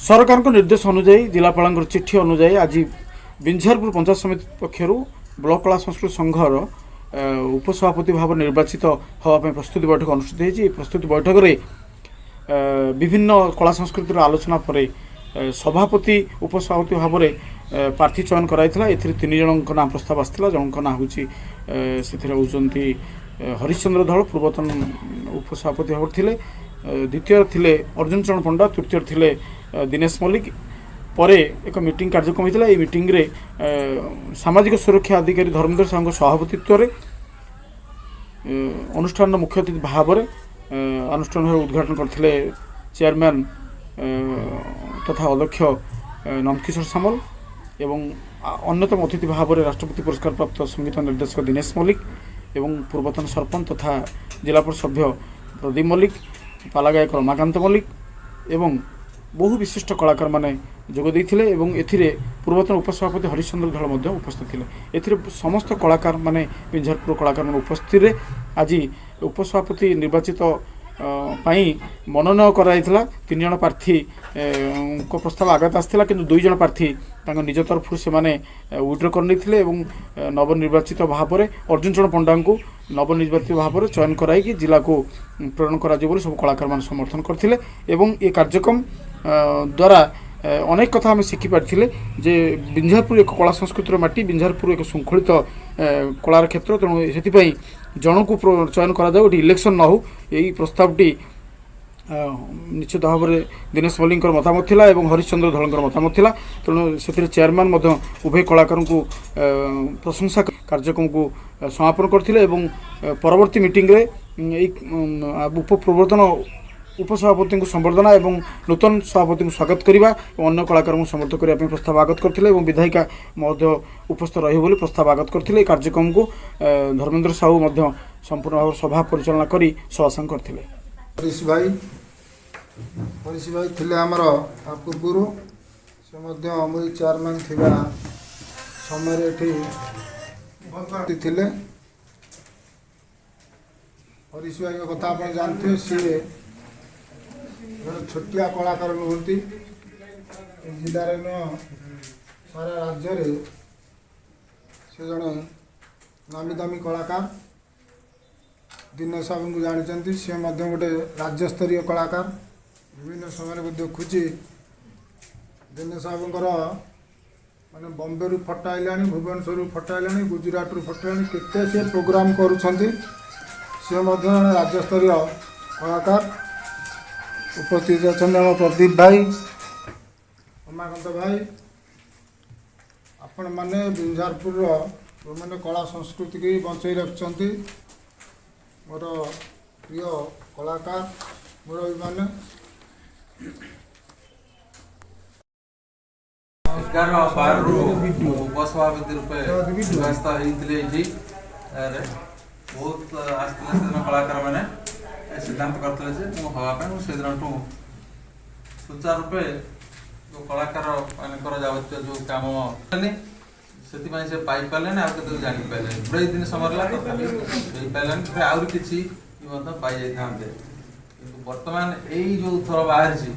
ସରକାରଙ୍କ ନିର୍ଦ୍ଦେଶ ଅନୁଯାୟୀ, ଜିଲ୍ଲାପାଳଙ୍କର ଚିଠି ଅନୁଯାୟୀ ଆଜି ବିଞ୍ଝାରପୁର ପଞ୍ଚାୟତ ସମିତି ପକ୍ଷରୁ ବ୍ଲକ କଳା ସଂସ୍କୃତି ସଂଘର ଉପସଭାପତି ଭାବରେ ନିର୍ବାଚିତ ହେବା ପାଇଁ ପ୍ରସ୍ତୁତି ବୈଠକ ଅନୁଷ୍ଠିତ ହୋଇଛି। ଏହି ପ୍ରସ୍ତୁତି ବୈଠକରେ ବିଭିନ୍ନ କଳା ସଂସ୍କୃତିର ଆଲୋଚନା ପରେ ସଭାପତି, ଉପସଭାପତି ଭାବରେ ପ୍ରାର୍ଥୀ ଚୟନ କରାଯାଇଥିଲା। ଏଥିରେ ତିନି ଜଣଙ୍କ ନାଁ ପ୍ରସ୍ତାବ ଆସିଥିଲା। ଜଣଙ୍କ ନାଁ ହେଉଛି, ସେଥିରେ ହେଉଛନ୍ତି ହରିଶ୍ଚନ୍ଦ୍ର ଧଳ, ପୂର୍ବତନ ଉପସଭାପତି ଭାବରେ ଥିଲେ। ଦ୍ୱିତୀୟରେ ଥିଲେ ଅର୍ଜୁନ ଚରଣ ପଣ୍ଡା, ତୃତୀୟରେ ଥିଲେ ଦିନେଶ ମଲ୍ଲିକ। ପରେ ଏକ ମିଟିଂ କାର୍ଯ୍ୟକ୍ରମ ହୋଇଥିଲା। ଏହି ମିଟିଂରେ ସାମାଜିକ ସୁରକ୍ଷା ଅଧିକାରୀ ଧର୍ମେନ୍ଦ୍ର ସାହୁଙ୍କ ସଭାପତିତ୍ୱରେ ଅନୁଷ୍ଠାନର ମୁଖ୍ୟ ଅତିଥି ଭାବରେ ଅନୁଷ୍ଠାନ ଭାବେ ଉଦ୍ଘାଟନ କରିଥିଲେ ଚେୟାରମ୍ୟାନ୍ ତଥା ଅଧ୍ୟକ୍ଷ ନନ୍ଦକିଶୋର ସାମଲ ଏବଂ ଅନ୍ୟତମ ଅତିଥି ଭାବରେ ରାଷ୍ଟ୍ରପତି ପୁରସ୍କାର ପ୍ରାପ୍ତ ସଙ୍ଗୀତ ନିର୍ଦ୍ଦେଶକ ଦିନେଶ ମଲ୍ଲିକ ଏବଂ ପୂର୍ବତନ ସରପଞ୍ଚ ତଥା ଜିଲ୍ଲା ପରିଷଦ ସଭ୍ୟ ପ୍ରଦୀପ ମଲ୍ଲିକ, ପାଲା ଗାୟକ ରମାକାନ୍ତ ମଲ୍ଲିକ ଏବଂ ବହୁ ବିଶିଷ୍ଟ କଳାକାରମାନେ ଯୋଗ ଦେଇଥିଲେ ଏବଂ ଏଥିରେ ପୂର୍ବତନ ଉପସଭାପତି ହରିଶ୍ଚନ୍ଦ୍ର ଧଳ ମଧ୍ୟ ଉପସ୍ଥିତ ଥିଲେ। ଏଥିରେ ସମସ୍ତ କଳାକାରମାନେ, ବିଞ୍ଝାରପୁର କଳାକାରମାନେ ଉପସ୍ଥିତିରେ ଆଜି ଉପସଭାପତି ନିର୍ବାଚିତ ପାଇଁ ମନୋନୟନ କରାଯାଇଥିଲା। ତିନି ଜଣ ପ୍ରାର୍ଥୀ ଙ୍କ ପ୍ରସ୍ତାବ ଆଗତ ଆସିଥିଲା, କିନ୍ତୁ ଦୁଇ ଜଣ ପ୍ରାର୍ଥୀ ତାଙ୍କ ନିଜ ତରଫରୁ ସେମାନେ ୱିଡ୍ର କରିନେଇଥିଲେ ଏବଂ ନବନିର୍ବାଚିତ ଭାବରେ ଅର୍ଜୁନ ଚରଣ ପଣ୍ଡାଙ୍କୁ ନବନିର୍ବାଚିତ ଭାବରେ ଚୟନ କରାଇକି ଜିଲ୍ଲାକୁ ପ୍ରେରଣ କରାଯିବ ବୋଲି ସବୁ କଳାକାରମାନେ ସମର୍ଥନ କରିଥିଲେ। ଏବଂ ଏ କାର୍ଯ୍ୟକ୍ରମ ଦ୍ୱାରା ଅନେକ କଥା ଆମେ ଶିଖିପାରିଥିଲେ ଯେ ବିଞ୍ଝାରପୁର ଏକ କଳା ସଂସ୍କୃତିର ମାଟି, ବିଞ୍ଝାରପୁର ଏକ ଶୃଙ୍ଖଳିତ କଳାର କ୍ଷେତ୍ର। ତେଣୁ ସେଥିପାଇଁ ଜଣକୁ ଚୟନ କରାଯାଉ, ଏଠି ଇଲେକ୍ସନ୍ ନ ହେଉ, ଏହି ପ୍ରସ୍ତାବଟି ନିଶ୍ଚିତ ଭାବରେ ଦିନେଶ ମଲ୍ଲିକଙ୍କର ମତାମତ ଥିଲା ଏବଂ ହରିଶ୍ଚନ୍ଦ୍ର ଧଳଙ୍କର ମତାମତ ଥିଲା। ତେଣୁ ସେଥିରେ ଚେୟାରମ୍ୟାନ୍ ମଧ୍ୟ ଉଭୟ କଳାକାରଙ୍କୁ ପ୍ରଶଂସା କାର୍ଯ୍ୟକ୍ରମକୁ ସମାପନ କରିଥିଲେ ଏବଂ ପରବର୍ତ୍ତୀ ମିଟିଂରେ ଏଇ ଉପ ପୂର୍ବତନ ଉପସଭାପତିଙ୍କୁ ସମ୍ବର୍ଦ୍ଧନା ଏବଂ ନୂତନ ସଭାପତିଙ୍କୁ ସ୍ୱାଗତ କରିବା ଏବଂ ଅନ୍ୟ କଳାକାରଙ୍କୁ ସମର୍ଥ କରିବା ପାଇଁ ପ୍ରସ୍ତାବ ଆଗତ କରିଥିଲେ ଏବଂ ବିଧାୟିକା ମଧ୍ୟ ଉପସ୍ଥିତ ରହିବେ ବୋଲି ପ୍ରସ୍ତାବ ଆଗତ କରିଥିଲେ। ଏହି କାର୍ଯ୍ୟକ୍ରମକୁ ଧର୍ମେନ୍ଦ୍ର ସାହୁ ମଧ୍ୟ ସମ୍ପୂର୍ଣ୍ଣ ଭାବରେ ସଭା ପରିଚାଳନା କରି ସଭାସାଙ୍ଗ କରିଥିଲେ। ହରିଶ ଭାଇ, ହରିଶ ଭାଇ ଥିଲେ ଆମର ତା ପୂର୍ବରୁ। ସେ ମଧ୍ୟ ଅମୁଲ ଚେୟାରମ୍ୟାନ୍ ଥିବା ସମୟରେ ଏଠି ଥିଲେ। ହରିଶ ଭାଇଙ୍କ କଥା ଆପଣ ଜାଣିଥିବେ। ସିଏ ଜଣେ ଛୋଟିଆ କଳାକାର ନୁହନ୍ତି। ଏ ଜିଲ୍ଲାରେ ନୁହଁ, ସାରା ରାଜ୍ୟରେ ସେ ଜଣେ ନାମୀ ଦାମୀ କଳାକାର। ଦିନେଶ ବାବୁଙ୍କୁ ଜାଣିଛନ୍ତି, ସିଏ ମଧ୍ୟ ଗୋଟେ ରାଜ୍ୟସ୍ତରୀୟ କଳାକାର। ବିଭିନ୍ନ ସମୟରେ ମୁଁ ଦେଖୁଛି ଦିନେଶ ବାବୁଙ୍କର ମାନେ ବମ୍ବେରୁ ଫଟୋ ଆଇଲାଣି, ଭୁବନେଶ୍ୱରରୁ ଫଟୋ ଆଇଲାଣି, ଗୁଜୁରାଟରୁ ଫଟୋ ଆଇଲାଣି, କେତେ ସିଏ ପ୍ରୋଗ୍ରାମ କରୁଛନ୍ତି। ସିଏ ମଧ୍ୟ ଜଣେ ରାଜ୍ୟସ୍ତରୀୟ କଳାକାର। ଉପସ୍ଥିତ ଅଛନ୍ତି ଆମ ପ୍ରଦୀପ ଭାଇ, ଉମାକାନ୍ତ ଭାଇ। ଆପଣମାନେ ବିଞ୍ଝାରପୁରର ଯେଉଁମାନେ କଳା ସଂସ୍କୃତିକି ବଞ୍ଚେଇ ରଖିଛନ୍ତି, ମୋର ପ୍ରିୟ କଳାକାର ମୁରବୀମାନେ। 11/12ରୁ ମୁଁ ଉପସଭାପତି ରୂପେ ନିର୍ବାଚିତ ହେଇଥିଲି। ଏଇଠି ରେ ବହୁତ ଆସିଥିଲେ ସେଦିନ କଳାକାରମାନେ। ଏ ସିଦ୍ଧାନ୍ତ କରିଥିଲେ ଯେ ମୁଁ ହେବା ପାଇଁ। ମୁଁ ସେଦିନଠୁ ସୁଚାରୁ ରୂପେ ଯୋଉ କଳାକାର ମାନଙ୍କର ଯାବତୀୟ ଯୋଉ କାମ ହେଲାନି, ସେଥିପାଇଁ ସେ ପାଇପାରିଲେନି ଆଉ କେତେ ଜାଣିପାରିଲେନି। ଗୁଡ଼ାଏ ଦିନ ସମୟ ହେଲା, ତଥାପି ହେଇପାରିଲାନି। ସେଥିରେ ଆହୁରି କିଛି ବି ମଧ୍ୟ ପାଇଯାଇଥାନ୍ତେ। କିନ୍ତୁ ବର୍ତ୍ତମାନ ଏଇ ଯୋଉ ଥର ବାହାରିଛି,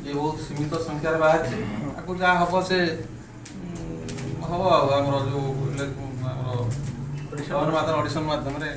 ଇଏ ବହୁତ ସୀମିତ ସଂଖ୍ୟାରେ ବାହାରିଛି। ଆକୁ ଯାହା ହବ ସେ ହବ। ଆଉ ଆମର ଯୋଉ ଆମର ଚୟନ ମାଧ୍ୟମ, ଅଡିସନ ମାଧ୍ୟମରେ।